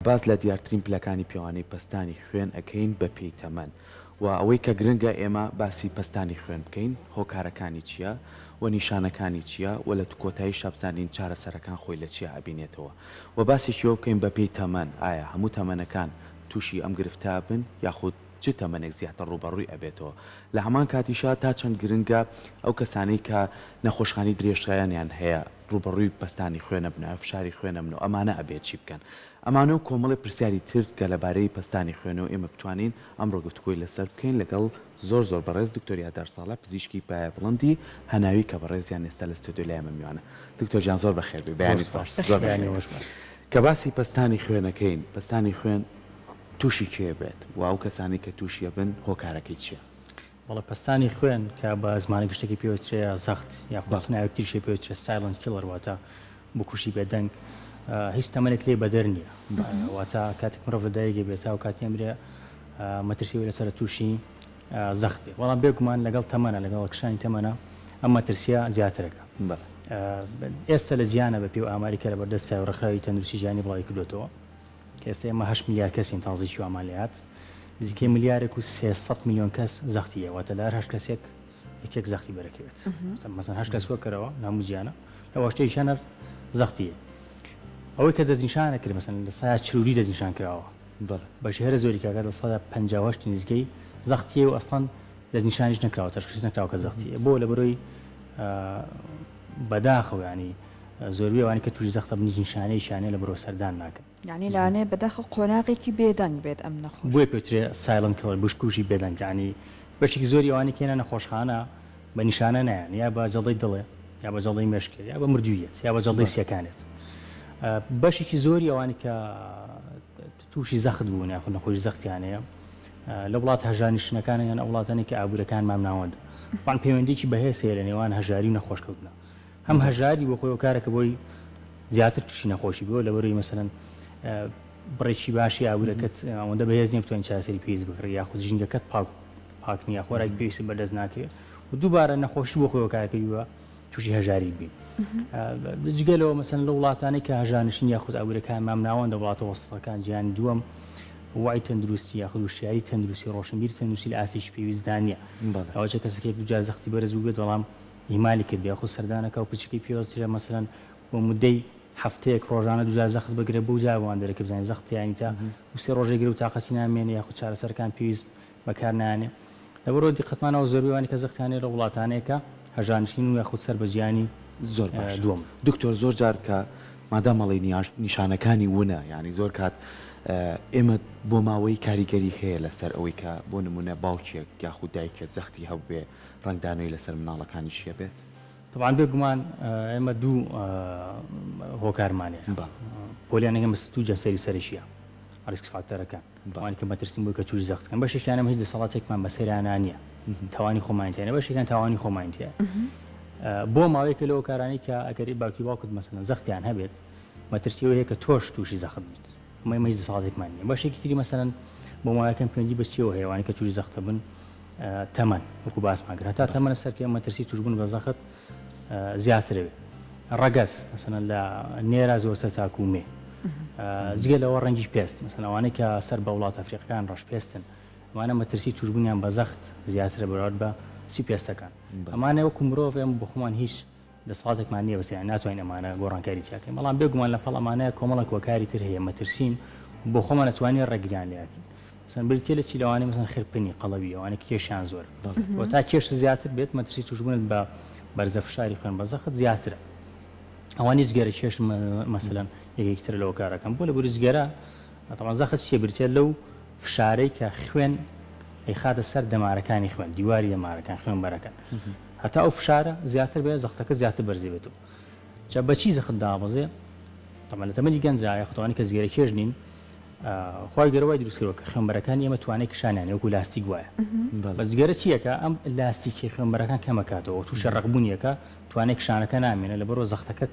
باس لە دیارترین پلەکانی پێوانەی پەستانی خوێن ئەکەین بە پێی تەمەن و ئەوەی کە گرنگە ئێمە باسی پەستانی خوێن بکەین هۆکارەکانی چیە و نیشانەکانی چیە و لە کۆتاییشا بزانین چارەسەرەکان خۆی لە چیا ئەبینێتەوە و باسێکی ئەوە بکەین بە پێی تەمەن ئایا هەموو تەمەنەکان توشی ئەم گرفتە ئەبن یاخود چ تەمەنێک زیاتر ڕووبەڕووی ئەبێتەوە لە هەمان کاتیشا تا چەند گرنگە ئەو کەسانەی کە نەخۆشخانی درێژخایەنیان هەیە ڕووبەڕووی پەستانی خوێن ئەبنەوە فشاری خوێن ئەبنەوە ئەمانە ئەبێت چی بکەن ئەمانە و کۆمەڵێ پرسیاری تر کە لەبارەی پەستانی خوێنەوە ئێمە بتوانین ئەمڕۆ گفتوگۆی لەسەر بکەین لەگەڵ زۆر زۆر بەڕێز دکتۆر یادار ساڵح پزیشکی پایە بڵندی هەناوی کە بەڕێزیان ئێستا لە ستۆدیۆ لای ئێمە میوانە دکتۆر گیان زۆر بەخێر بێی بەیانیت باش زۆر بەخێر بێی کە باسی پەستانی خوێنەکەین پەستانی خوێن تووشی کێ بێت و ئەو کەسانەی کە تووشی ئەبن هۆکارەکەی چییە؟ بەڵێ پەستانی خوێن کە بە زمانە گشتەکەی پێ وترێ زەخت یاخود ناوێک تریشی پێ وترێ silent killer واتە بکوژی بێدەنگ هیچ تەمەنێک لێ بەدەر نییە واتە کاتێک مرۆڤ لە دایک بێت تا و کاتی ئەمرێ مەترسی ئەوەی لەسەرە تووشی زەخت بێ بەڵام بێگومان لەگەڵ تەمەنە لەگەڵ کشانی تەمەنە ئەم مەترسیە زیاترەکە ئێستا لە جیهانە بە پێی ئاماری کە لە بەردەست ڕێکخراوی تەندروستی جیهانی بڵاوی کردوێتەوە کە ئێستا ئێمە هەشت ملیار کەسین تازەی وامان لێ هات، نزیکەی ملیارێک و 300 ملیۆن کەس زەختی هەیە، واتە لە هەر هەشت کەسێک یەکێک زەختی بەرەکەوێت. مەسەن هەشت کەس کۆکەرەوە لە هەموو جیهانە لە هەشتێکیان هەر زەختی هەیە. ئەوەی کە دەستنیشان کرد مەسەن لە سەدا 42 دەستنیشان کراوە. بەشی هەرە زۆری کاکە لە سەدا 58 نزیکەی زەختی هەیە و ئەسڵەن دەستنیشانیش نەکراوە، تەشخیص نەکراوە کە زەختی هەیە. بۆ لەبەرەوەی بەداخەوە یانی زۆربەی ئەوانەی کە تووشی زەختە بن هیچ نیشانەیەکیان نیە لە برۆ سەردان ناکەن. یانی لەوانەیە بەداخەوە قۆناغێکی بێدەنگ بێت ئەم نەخۆشیە. بۆیە پێوترێ silent killer بکوژی بێدەنگ یانی بەشێکی زۆری ئەوانەی کە یەنە نەخۆشخانە بە نیشانە نایەن یا بە جەڵدەی دڵێ یا بە جەڵدەی مێشکێ یا بە مردوویەت یا بە جەڵدەی سیەکانێت بەشێکی زۆری ئەوانەی کە تووشی زەخت بوون یاخود نەخۆشی زەختیان هەیە لە وڵاتە هەژارنشینەکان یان ئەو وڵاتانەی کە ئابوورەکان مامناوەندە بەڵام پەیوەندیی بەهێز هەیە لە نێوان هەژاری و نەخۆشکەوتنە هەم هەژاری بۆ خۆی هۆکارە کە بۆی زیاتر تووشی نەخۆشی بووە لەبەرەوەی مەسەلەن بڕێکی باشی ئابوورەکەت ئەوەندە بەهێز نییە بتوانین چارەسەری پێویست بکڕی یاخود ژینگەکەت پاک پاک نییە خۆراکی پێویست بەردەست ناکەوێت و دووبارە نەخۆشی بۆ خۆی هۆکارەکەی بووە تووشی هەژاری بین جگە لەوە مەسەن لە وڵاتانەی کە هەژارنشین یاخود ئابوورەکان مامناوەندە وڵاتە وەسەتەکان جیهانی دووەم وعی تەندروستی یاخود وشیاری تەندروستی ڕۆشنبیری تەندروستی لە ئاستێکی پێویستدا نییە ئەوە چە کەسێک دوجار زەختی بەرز بووبێت بەڵام ئیهمالی کردبێ یاخود سەردانەکا و پزیشکەی پێ وترێ مەسەلەن بۆ مودەی هەفتەیەک ڕۆژانە دوجار زەخت بگرە بەو جار بۆمان دەرەکێ بزانین زەخت تیانی تا و سێ ڕۆژێ گرێ و تاقەتی نامێنێ یاخود چارەسەرەکان پێویست بەکار نایەنێ لەبەرئەوە دیقەتمانەوە زۆربەی ئەوانەی کە زەختیان هەیە لە وڵاتانەیە کە هەژارنشینن و یاخود سەر بە جیهانی زۆر باشە دووەمن. دکتۆر زۆر جار کە مادام ئەڵێی نیشانەکانی ونە یانی زۆر کات ئێمە بۆ ماوەی کاریگەری هەیە لەسەر ئەوەی کە بۆ نمونە باوکێک یاخود دایکێک زەختی هەبووبێ ڕەنگدانەوەی لەسەر مناڵەکانیشی هەبێت؟ تەبعەن بێ گومان ئێمە دوو هۆکارمان هەیە پۆلیانەکە مەسە دوو جەمسەری سەرەکیە risk factor ەکان ئەوانی کە مەترسین بۆی کە تووشی زەخت کەن بەشێکیان ئێمە هیچ دەسەڵاتێکمان بەسەریانا نییە تاوانی خۆمان تیانە بەشێکیان تاوانی خۆمان تیایە بۆ ماوەیەکە لەو کارانەی کە ئەگەر باوکی باوکت مەسەلەن زەختیان هەبێت مەترسی ئەوەیە کە تۆش تووشی زەخت بیت ئەمە ئێمە هیچ دەسەڵاتێکمان نییە بەشێکی تری مەسەلەن بۆ ماوەیەکەم پەیوەندی بە چیەوە هەیە ئەوانەی کە تووشی زەختە بن تەمەن وەکو باسمان کرد هەتا تەمەنە سەرکەوێ مەترسی توشبوون بە زەخت زیاترە بێت ڕەگەز مەسەلەن لە نێرا زۆرتر تاکو مێ جگە لەوە ڕەنگی پێست مەسەلەن ئەوانەی کە سەر بە وڵاتە ئەفریقەکان ڕەش پێستن ئەمانە مەترسی توشبوونیان بە زەخت زیاترە بەراورد بە سپی پێستەکان ئەمانە وەکو مرۆڤ ئێمە بۆ خۆمان هیچ دەسەڵاتێکمان نییە بەسەریان ناتوانین ئەمانە گۆڕانکاری تیا کەین بەڵام بێگومان لەپاڵ ئەمانە کۆمەڵێک هۆکاری تر هەیە مەترسین و بۆ خۆمان ئەتوانین ڕێگریان لێ بکەین مەسەلەن بریتیە لە چی لەوانەیە مەسەلەن خرپنی قەڵەوی ئەوانەی کە کێشیان زۆرە و تا کێشت زیاتر بێت مەترسی توشبوونت بە بەرزە فشاری خوێن بە زەخت زیاترە ئەوانەی جگەرە کێش مەسەلەن یەکێکی ترە لە هۆکارەکان بۆ لە بوری جگەرە تەبعەن زەخت چیە بریتیە لەو فشارەی کە خوێن ئەیخاتە سەر دەمارەکانی خوێن دیواری دەمارەکان خوێنبەرەکان هەتا ئەو فشارە زیاتر بێت زەختەکە زیاتر بەرز دەبێتەوە جا بەچی زەخت دابەزێ تەبعەن لە تەمەنی گەنجا یاخود ئەوانەی کە جگەرە کێش نین خوای گەورە وای دروست کردوە کە خوێنبەرەکانی ئێمە توانای کشانیان هەیە وەکو لاستیک وایە بەس جگەرە چی ئەکا ئەم لاستیکی خوێنبەرەکان کەم ئەکاتەوە تووشە ڕەقبوونی ئەکا توانای کشانەکە نامێنێ لەبەرئەوە زەختەکەت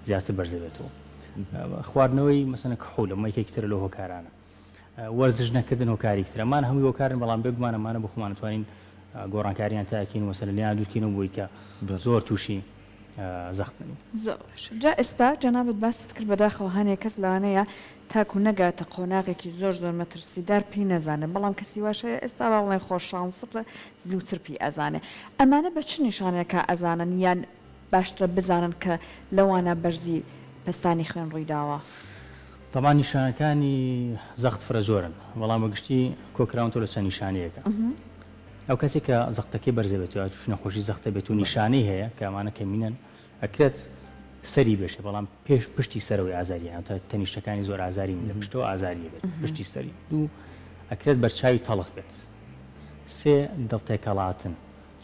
زیاتر بەرز دەبێتەوە خواردنەوەی مەسەلەن کحول ئەمە یەکێکی ترە لەو هۆکارانە وەرزش نەکردن هۆکارێکی ترە ئەمانە هەمووی هۆکارن بەڵام بێگومان ئەمانە بۆ خۆمان ئەتوانین گۆڕانکاریان تاکین و مەسەلەن لێیان دوورکەینەوە بۆی کە زۆر تووشی. زەخت نەبین. زۆر باشە جا ئێستا جەنابت باست کرد بەداخەوە هەنێ کەس لەوانەیە تاکو نەگاتە قۆناغێکی زۆر زۆر مەترسیدار پێی نەزانێ بەڵام کەسی واش هەیە ئێستا با بڵێین خۆش شانسترە زووتر پێی ئەزانێ ئەمانە بە چ نیشانێکا ئەزانن یان باشترە بزانن کە لەوانا بەرزی پەستانی خوێن ڕوویداوە؟ تەبعەن نیشانەکانی زەخت فرە زۆرن بەڵام بە گشتی کۆکراونەتەوە لە چەند نیشانەیەکە ئەو کەسێک کە زەختەکەی بەرزە بێت یا تووشی نەخۆشی زەختە بێت و نیشانەی هەیە کە ئەمانە کەمینەن ئەکرێت سەری بێشێ بەڵام پێش پشتی سەرەوەی ئازاری هەیە تا تەنیشتەکانی زۆر ئازاری نیە لە پشتەوە ئازاری بێت پشتی سەری دوو ئەکرێت بەرچاوی تەڵخ بێت سێ دڵ تێکەڵاتن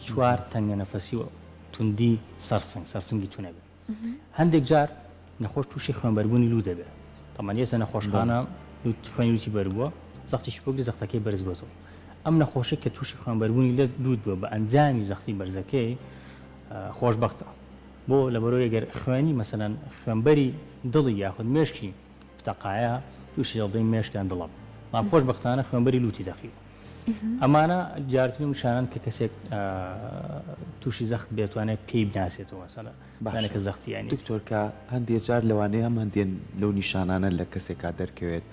چوار تەنگەنەفەسی و توندی سەرسنگ سەرسنگی تونە بێت هەندێک جار نەخۆش تووشی خوێنبەربوونی لووت دەبێت تەمان یەتە نەخۆشخانە لووت خوێنی لووتی بەربووە زەختیشی بۆگری زەختەکەی بەرز بۆتەوە ئەم نەخۆشی کە تووشی خوێنبەربوونی لە لووت بووە بە ئەنجامی زەختی بەرزەکەی خۆشبەختە بۆ لەبەرەوەی گەر خوێنی مەسەلەن خوێنبەری دڵی یاخود مێشکی بتەقایە تووشی جەڵدەی مێشک یان دڵە بەڵام خۆشبەختانە خوێنبەری لووتی دەقیوە ئەمانە دیارترین نیشانەن کە کەسێک تووشی زەخت بێت توانێت پێی بناسێتەوە مەسەلەن بزانێت کە زەختی یانی دکتۆر کە هەندێ جار لەوانەیە ئەم هەندێ لەو نیشانانە لە کەسێکا دەرکەوێت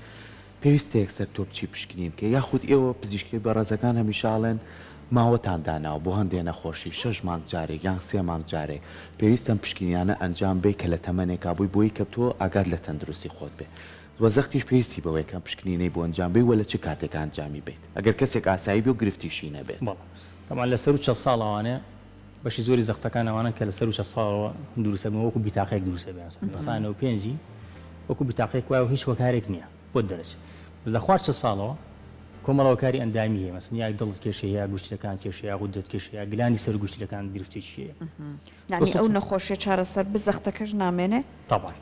پێویستە یەکسەر تۆ بچی پشکنین بکەی یاخود ئێوە پزیشکە بەڕێزەکان هەمیشە ئەڵێن ماوەتان داناوە بۆ هەندێ نەخۆشی شەش مانگ جارێک یان سێ مانگ جارێک پێویستە ئەم پشکنینانە ئەنجام بەی کە لە تەمەنێکا بووی بۆی کە تۆ ئاگات لە تەندروستی خۆت بێ وە زەختیش پێویستی بەوەیە کە ئەم پشکنینەی بۆ ئەنجام بەی وە لە چ کاتێکا ئەنجامی بەیت ئەگەر کەسێک ئاسایی بێ و گرفتیشی نەبێت. بەڵێ تەبعەن لە سەروو چەل ساڵ ئەوانەیە بەشی زۆری زەختەکان ئەوانەن کە لە سەروو چەل ساڵەوە دروست ئەبن وەکو بیتاقەیەک دروست ئەبێ مەسەلەن لە ساڵی 95 ی وەکو بیتاقەیەک وایە و هیچ هۆکارێک نییە بۆت دەرەچێ لە خوار چل ساڵەوە کۆمەڵە هۆکاری ئەندامی هەیە مەسەلەن یا دڵت کێشەی هەیە یا گوشتیلەکانت کێشەی یا غودەت کێشەی یا گلاندی سەر گوشتیلەکانت گرفتێکی هەیە یانی ئەو نەخۆشیە چارەسەر بێ زەختەکەش نامێنێ؟ تەبعەن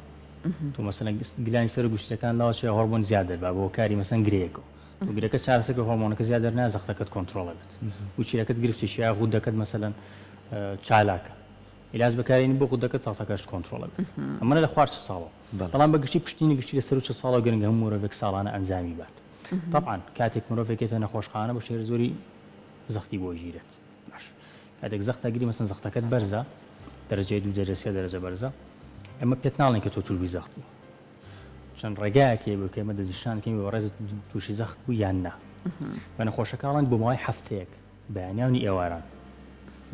تۆ مەسەلەن گلانی سەر گوشتیلەکان لاوەچێ هۆرمۆن زیاد دەربا بە هۆکاری مەسەلەن گرێیەکەوە تۆ گرێکە چارەسەر کە هۆرمۆنەکە زیاد دەرنایە زەختەکەت کۆنترۆڵ ئەبێت گوشتیلەکەت گرفتێکی یا غودەکەت مەسەلەن چالاکە عیلاج بەکارێنی بۆ غودەکەت زەختەکەشت کۆنترۆڵ ئەبێت ئەمەە لە خوار چ ساڵەوە بەڵام بە گشتی پشتینی گشتی لە سەروو چ ساڵەوە گرنگە هەموو مرۆڤێک ساڵانە ئەنجامی بات تەبعەن کاتێک مرۆڤێک یەتە نەخۆشخانە بە شێوەی زۆری زەختی بۆ گیرێت باش کاتێک زەخت ئەگری مەسەن زەختەکەت بەرزە دەرەجەی دوو دەرەجە سێ دەرەجە بەرزە ئێمە پێت ناڵێن کە تۆ تووشبووی زەختی چەند ڕێگایەک هەیە بۆ کە ئێمە دەستنیشان کەین بە بەڕێزت تووشی زەخت بوو یان نا بە نەخۆشەکە ئەڵێن بۆ ماوەی هەفتەیەک بەیانیان و ئێواران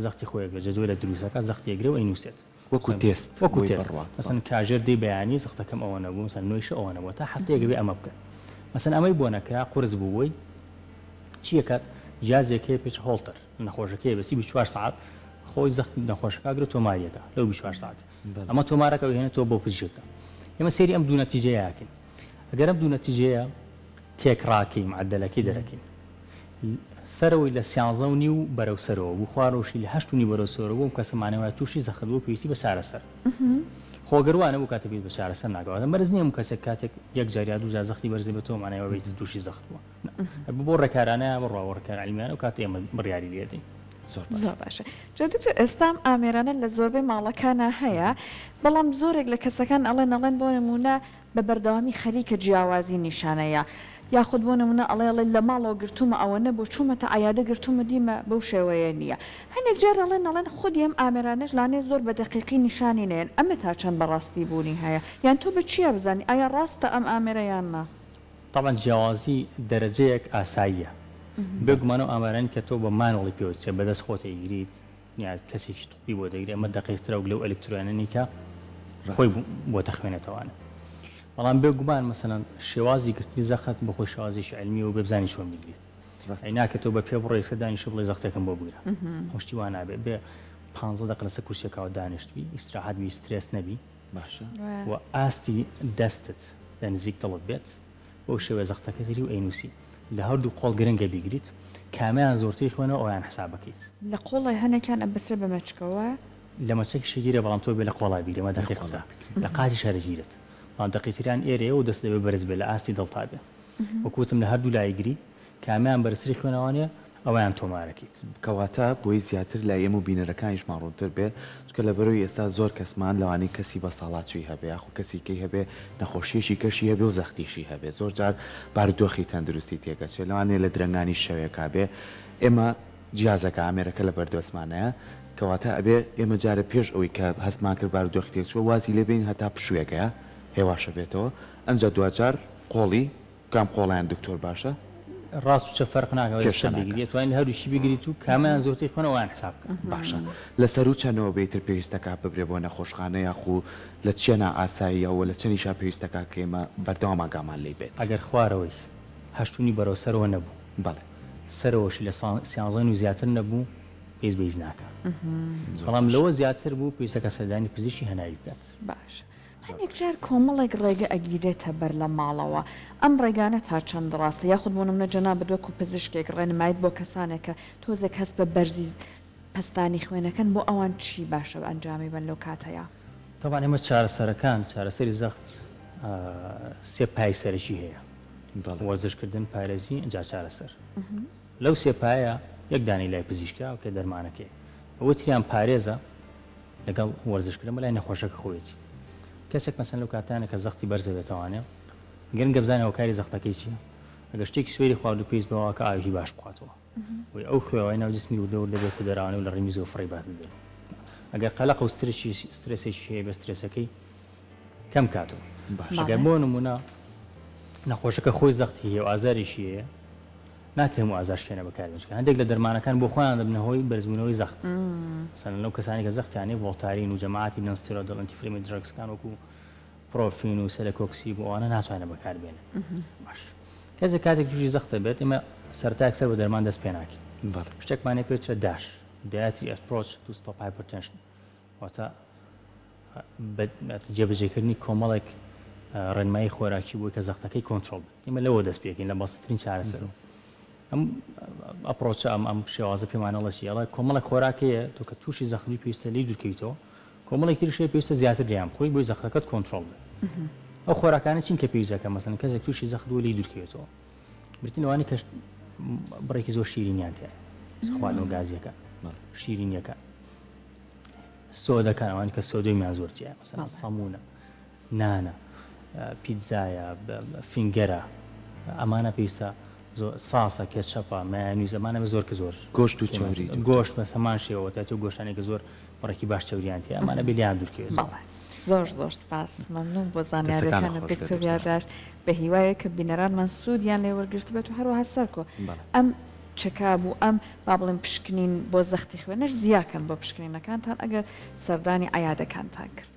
زەختی خۆی ئەگرێت جەدوەلە دروستەکە زەختی ئەگرێ و ئەینووسێت وەکو تێست وەکو تێست مەسەن کاژێر دەی بەیانی زەختەکەم ئەوە نەبوو مەسەن نۆیشە ئەوە نەبوو تا هەفتەیەک بێ ئەمە بکەن مەسەن ئەمەی بۆ نەکرا قورس بوو بۆی چی ئەکات جیازێک هەیە پێچ Holter نەخۆشەکەی بەسی 24 سەعات خۆی زەخت نەخۆشەکە گرت تۆماریەکە لەو 24 سەعات ئەمە تۆمارەکە هێنێتەوە بۆ پزیشکەکە ئێمە سەیری ئەم دوو نەتیجەیە ئەکەین ئەگەر ئەم دوو نەتیجەیە تێکڕاکەی معدلەکەی دەرەکەین سەرەوەی لە سیانزە و نیو بەرەو سەرەوە بوو خوارەوەشی لە هەشت و نیو بەرەو سەرەوە بوو ئەم کەسە مانای وایە تووشی زەخت بوو پێویستی بە چارەسەر خۆ گەر وا نەبوو کاتێک پێویست بە چارەسەر ناکا واتە مەرج نییە هەموو کەسێک کاتێک یەک جار یا دوو جار زەختی بەرز دەبێتەوە مانای وایە تووشی زەخت بووە نا بۆ ڕێکارانە بڕوا بۆ ڕێکارە عیلمیانە و کاتێ ئێمە بڕیاری لێ دەین. زۆر باشە. زۆر باشە جا دکتۆر ئێستا ئەم ئامێرانە لە زۆربەی ماڵەکانا هەیە بەڵام زۆرێک لە کەسەکان ئەڵێن ئەڵێن بۆ نموونە بە بەردەوامی خەریکە جیاوازی نیشانەیە یاخود بۆ نمونە ئەڵێ ئەڵێ لە ماڵەوە گرتومە ئەوە نەبوە چومەتە عیادە گرتومە دیمە بەو شێوەیە نیە هەنێک جار ئەڵێن ئەڵێن خودی ئەم ئامێرانەش لانەیە زۆر بە دەقیقی نیشانی نەیەن ئەمە تا چەند بە ڕاستی بونی هەیە یان تۆ بە چیا بزانی ئایا ڕاستە ئەم ئامێرە یان نا؟ تەبعەن جیاوازی دەرەجەیەک ئاساییە بێگومان ئەو ئامێرانەی کە تۆ بە manual ی پێوە چێ بەدەست خۆت ئەیگریت یا کەسێکی تۆپی بۆ دەگرێت ئەمە دەقیقترە وەک لەو ئەلکترۆنانەی کە خۆی بۆ دەخوێنێتەوانە بەڵام بێگومان مەسەلەن شێوازی گرتنی زەخت بۆ خۆی شێوازێکی عیلمیە و بێ بزانی چۆن بیگریت ئەی ناکرێت تۆ بە پێ بڕۆی یەکسەر دانیشی بڵێ زەختێکم بۆ بگرە ئەو شتی وا نابێت بێ پانزە دەقە لەسەر کورسیەکەوە دانیشتبی ئیسراحەت بی سترێس نەبی باشە و ئاستی دەستت لە نزیک دڵت بێت بەو شێوەیە زەختەکە گری و ئەینوسی. لە هەردوو قۆڵ گرنگە بیگریت کامیان زۆرتری خوێنەوە ئەویان حساب بکەیت. لە قۆڵێ هەنێکیان ئەبەسرێ بە مەچکەوە وایە؟ لە مەچەکیش ئەگیرێ بەڵام تۆ بێ لە قۆڵا بیگری ئەمە دەقیقترە لە قاچیش هەر ئەگیرێت بەڵام دەقیقتریان ئێرەیە و دەست دەبێ بەرز بێ لە ئاستی دڵتا بێ وەک وتم لە هەردوو لای گری کامیان بەرزتری خوێنەوانە ئەویان تۆمارەکەیت. کەواتە بۆی زیاتر لای ئێمە و بینەرەکانیشمان ڕوونتر بێ، چونکە لەبەرئەوەی ئێستا زۆر کەسمان لەوانەیە کەسی بەساڵاچووی هەبێ یاخود کەسی کەی هەبێ نەخۆشییەکی کەشی هەبێ و زەختیشی هەبێ زۆر جار بارودۆخی تەندروستی تێکەچێ لەوانەیە لە درەنگانی شەوێکا بێ ئێمە جیازەکە ئامێرەکە لەبەردەستمانایە. کەواتە ئەبێ ئێمە جارێ پێش ئەوەی کە هەستمان کرد بارودۆخی تێکچووە وازی لێ بێنین هەتا پشوویەکەیە هێواشە بێتەوە ئەنجا دواجار قۆڵی کام قۆڵیان دکتۆر باشە؟ ڕاست و چەپ فەرق ناکا کێشە چەپ ناکا. بگری ئەتوانی لە هەردووکی بگریت و کامیان زۆرتری خوێنە ئەویان حساب بکە. باشە لە سەروو چەنەوە بێ ئیتر پێویستەکا ببرێ بۆ نەخۆشخانە یاخو لە چیەنا ئاساییە و لە چەنیشا پێویستەکا کە ئێمە بەردەوام ئاگامان لێی بێت؟ ئەگەر خوارەوەی هەشت و نیو بەرەو سەرەوە نەبوو. بەڵێ. سەرەوەشی لە سیانزە نیو زیاتر نەبوو پێویست بە هیچ ناکا. زۆر بەڵام باشە. لەوە زیاتر بوو پێویستە کە سەردانی پزیشکی هەناوی بکات. باشە هەنێک جار کۆمەڵێک ڕێگە ئەگیرێتە بەر لە ماڵەوە ئەم ڕێگانە تا چەند ڕاستە یاخود بۆ نمونە جەنابت وەکو پزیشکێک ڕێنمایت بۆ کەسانێک کە تۆزێک هەست بە بەرزی پەستانی خوێنەکەن بۆ ئەوان چی باشە ئەنجامی بەن لەو کاتەیا؟ تەبعەن ئێمە چارەسەرەکان چارەسەری زەخت سێ پای سەرەکی هەیە بەڵێ. وەرزش کردن پارێزی ئینجا چارەسەر لەو سێ پایە یەک دانەی لای پزیشکە کە دەرمانەکەیە ئەوەی تریان پارێزە لەگەڵ وەرزش کردن بەلای نەخۆشەکە خۆیەتی کەسێک مەسەن لەو کاتانە کە زەختی بەرزە بێتەوانێ گرنگە بزانێ هۆکاری زەختەکەی چییە ئەگەر شتێکی سوێری خواردو پێویست بەوە کە ئاوێکی باش بخواتەوە بۆیە ئەو خوێوای ناو جسمی وردە وردە بێتە دەرەوانێ و لە ڕێی میزەوە فڕێی باتە دەرەوە ئەگەر قەلەقە و سترێکی سترێسێکی هەیە بە سترێسەکەی کەم کاتەوە باشە ئەگەر بۆ نمونە نەخۆشەکە خۆی زەختی هەیە و ئازارێکی هەیە ناکرێ هەموو ئازارشکێنە بەکاربێنن چونکە هەندێک لە دەرمانەکان بۆ خۆیان دەبنە هۆی بەرزبوونەوەی زەخت مەسەلەن لەو کەسانی کە زەختیان هەیە ڤۆڵتارین و جەماعەتی non steroidal anti inflammatory drugs ەکان وەکو بروفین و celecoxib و ئەوانە ناتوانێت بەکاربێنن باش کەسێک کاتێک تووشی زەختە بێت ئێمە سەرەتا یەکسەر بە دەرمان دەست پێ ناکەین بەڵێ. شتێکمان هەیە پێی وترێت DASH dietary approach to stop hypertension واتە جێبەجێکردنی کۆمەڵێک ڕێنمایی خۆراکی بۆی کە زەختەکەی کۆنترۆڵ بێت ئێمە لەوە دەست پێکەین لە بەسیترین چارەسەرەوە ئەم approach ە ئەم ئەم شێوازە پێمان ئەڵێ چی ئەڵێ کۆمەڵێک خۆراک هەیە تۆ کە تووشی زەخت بی پێویستە لێی دوورکەویتەوە کۆمەڵێک تریش هەیە پێویستە زیاتر لێیان بخۆی بۆی زەختەکەت کۆنترۆڵ بێت ئەو خۆراکانە چین کە پێویستەکە مەسەن کەسێک تووشی زەخت بوو لێی دوورکەوێتەوە بریتین لەوانەی کە بڕێکی زۆر شیرینیان تیایە خواردنەوە گازیەکان شیرینیەکان سۆدەکان ئەوانەی کە سۆدیۆمیان زۆر تیایە مەسەلەن سەمونە نانە پیتزایە finger ە ئەمانە پێویستە زۆر ساسە ketchup ە مایۆنیز ئەمانە بە زۆر کە زۆر گۆشت و چەوری گۆشت بەس هەمان شێوە تا تۆ گۆشتانێک کە زۆر بڕێکی باش چەوریان تیایە ئەمانە بێ لێیان دوورکەوێت بەڵێ زۆر زۆر سپاس مەمنون بۆ دەستەکانت زانیاریەکانت خۆش بێت دکتۆر دکتۆر. یاداشت بە هیوایەک کە بینەرانمان سوودیان لێ وەرگرتبێت و هەروەها سەرکۆ بەڵێ. ئەم check-up و ئەم با بڵێم پشکنین بۆ زەختی خوێنەش زیاکەن بۆ پشکنینەکانتان ئەگەر سەردانی عیادەکانتان کرد.